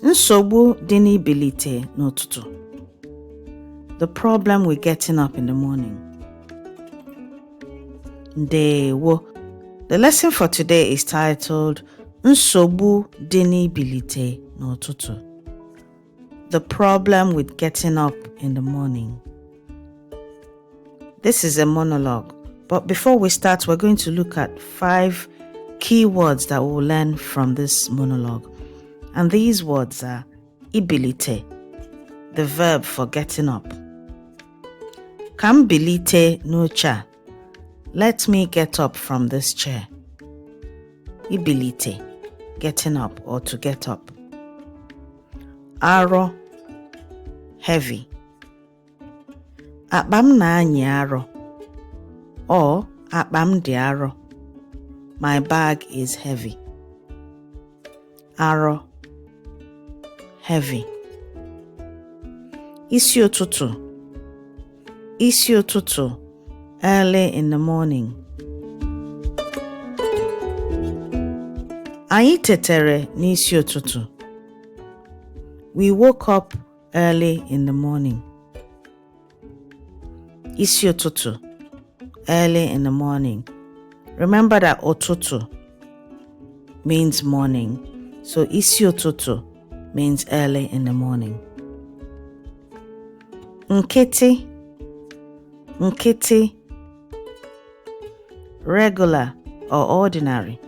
Nsogbu dị n'ibilite n'ụtụtụ. The problem with getting up in the morning. Ndewo. The lesson for today is titled Nsogbu dị n'ibilite n'ụtụtụ. The problem with getting up in the morning. This is a monologue, but before we start, we're going to look at 5 key words that we'll learn from this monologue. And these words are ibilite, the verb for getting up. Ka m bilite n'oche a. Let me get up from this chair. Ibilite, getting up or to get up. Arọ, heavy. Akpa m na-anyị arọ or akpa m dị arọ. My bag is heavy. Arọ, heavy. Isi ụtụtụ, isi ụtụtụ, early in the morning. Anyị tetere n'isi ụtụtụ. We woke up early in the morning. Isi ụtụtụ, early in the morning. Remember that ụtụtụ means morning. So isi ụtụtụ means early in the morning. Nkịtị, nkịtị, regular or ordinary.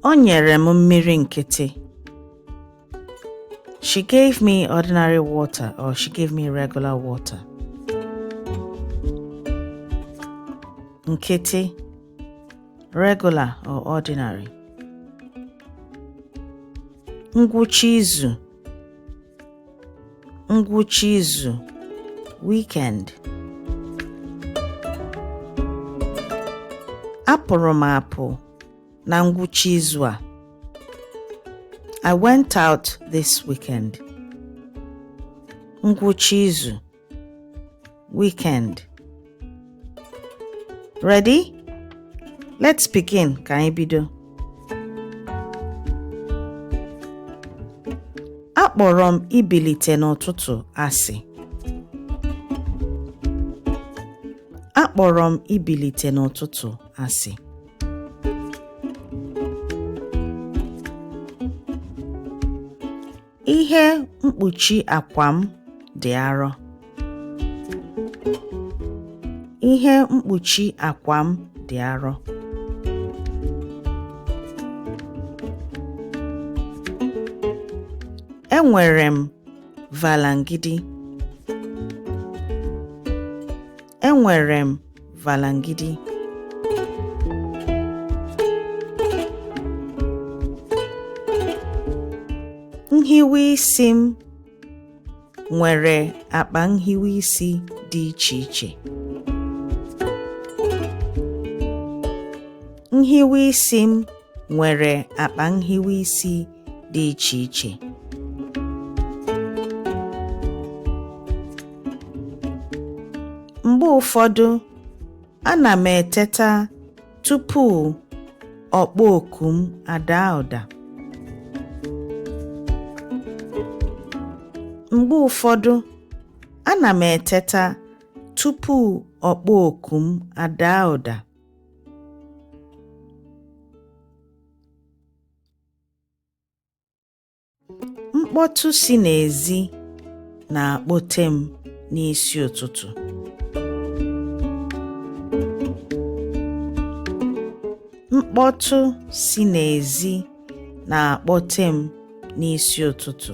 O nyere m mmiri nkịtị. She gave me ordinary water or she gave me regular water. Nkịtị, regular or ordinary. Ngwụcha izu, ngwụcha izu, weekend. Apụrụ m apụ na ngwụcha izu a. I went out this weekend. Ngwụcha izu, weekend. Ready? Let's begin. Ka anyị bido. Akpọrọ m ibilite n'ụtụtụ asị. Akpọrọ m ibilite n'ụtụtụ asị. Ihe mkpuchi akwa m dị arọ. Ihe mkpuchi akwa m dị arọ. Enwere m valangidi. Enwere m valangidi. Nhiwe isi m nwere akpa nhiwe isi dị iche iche. Nhiwe isi m nwere akpa nhiwe isi dị iche iche. Mgbe ụfọdụ, ana m eteta tupu ọkpọ oku m adaa ụda. Mgbe ụfọdụ, ana m eteta tupu ọkpọ oku m adaa ụda. Mkpọtụ si n'ezi na-akpọte m n'isi ụtụtụ. Mkpọtụ si n'ezi na-akpọte m n'isi ụtụtụ.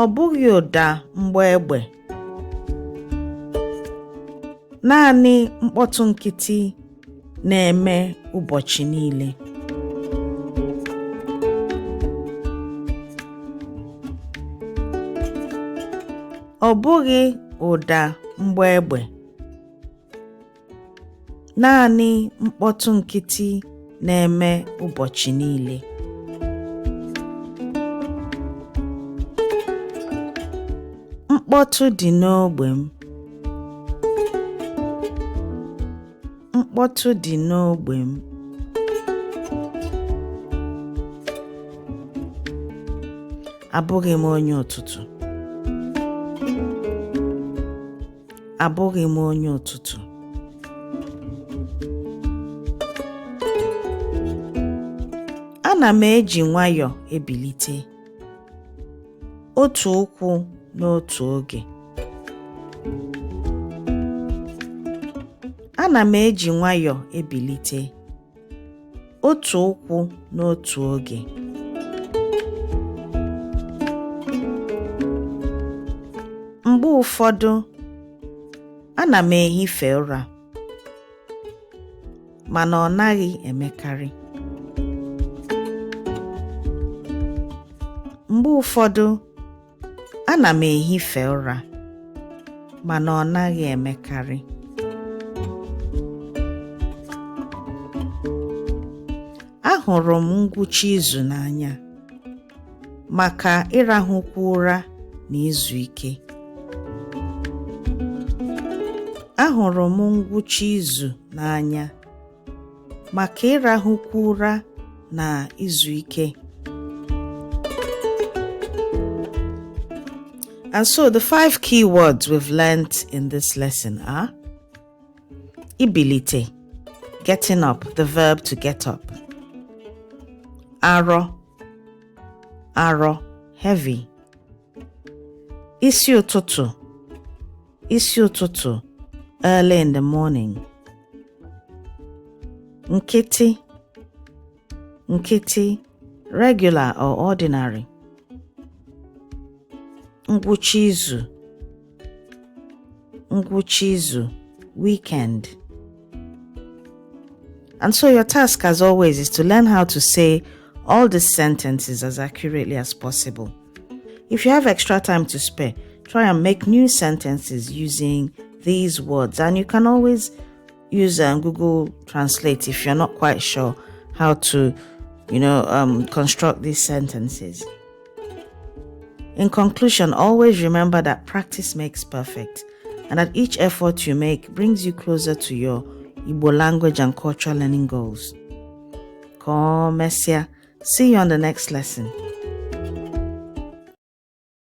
Ọ bụghị ụda mgbọ egbe. Naanị mkpọtụ nkịtị na-eme ụbọchị niile. Ọ bụghị ụda mgbọ egbe. Naanị mkpọtụ nkịtị na-eme ụbọchị niile. Mkpọtụ dị n'ogbe m. Mkpọtụ dị n'ogbe m. Abụghị m onye ụtụtụ. Abụghị m onye ụtụtụ. Ana m eji nwayọọ ebilite, otu ụkwụ n'otu oge. Ana m eji nwayọọ ebilite, otu ụkwụ n'otu oge. Mgbe ụfọdụ, ana m ehife ụra, mana ọ naghị emekarị. Mgbe ụfọdụ, ana m ehife ụra, mana ọ naghị emekarị. Ahụrụ m ngwụcha izu n'anya maka ịrahụkwu ụra na izu ike. Ahụrụ m ngwụcha izu n'anya maka ịrahụkwu ụra na izu ike. And so the five key words we've learnt in this lesson are ibilite, getting up, the verb to get up. Arọ, arọ, heavy. Isi ụtụtụ, isi ụtụtụ, early in the morning. Nkịtị, nkịtị, regular or ordinary. Ngwụcha izu, ngwụcha izu, weekend. And so your task, as always, is to learn how to say all the sentences as accurately as possible. If you have extra time to spare, try and make new sentences using these words. And you can always use Google Translate if you're not quite sure how to, construct these sentences. In conclusion, always remember that practice makes perfect and that each effort you make brings you closer to your Igbo language and cultural learning goals. Ka o mesịa. See you on the next lesson.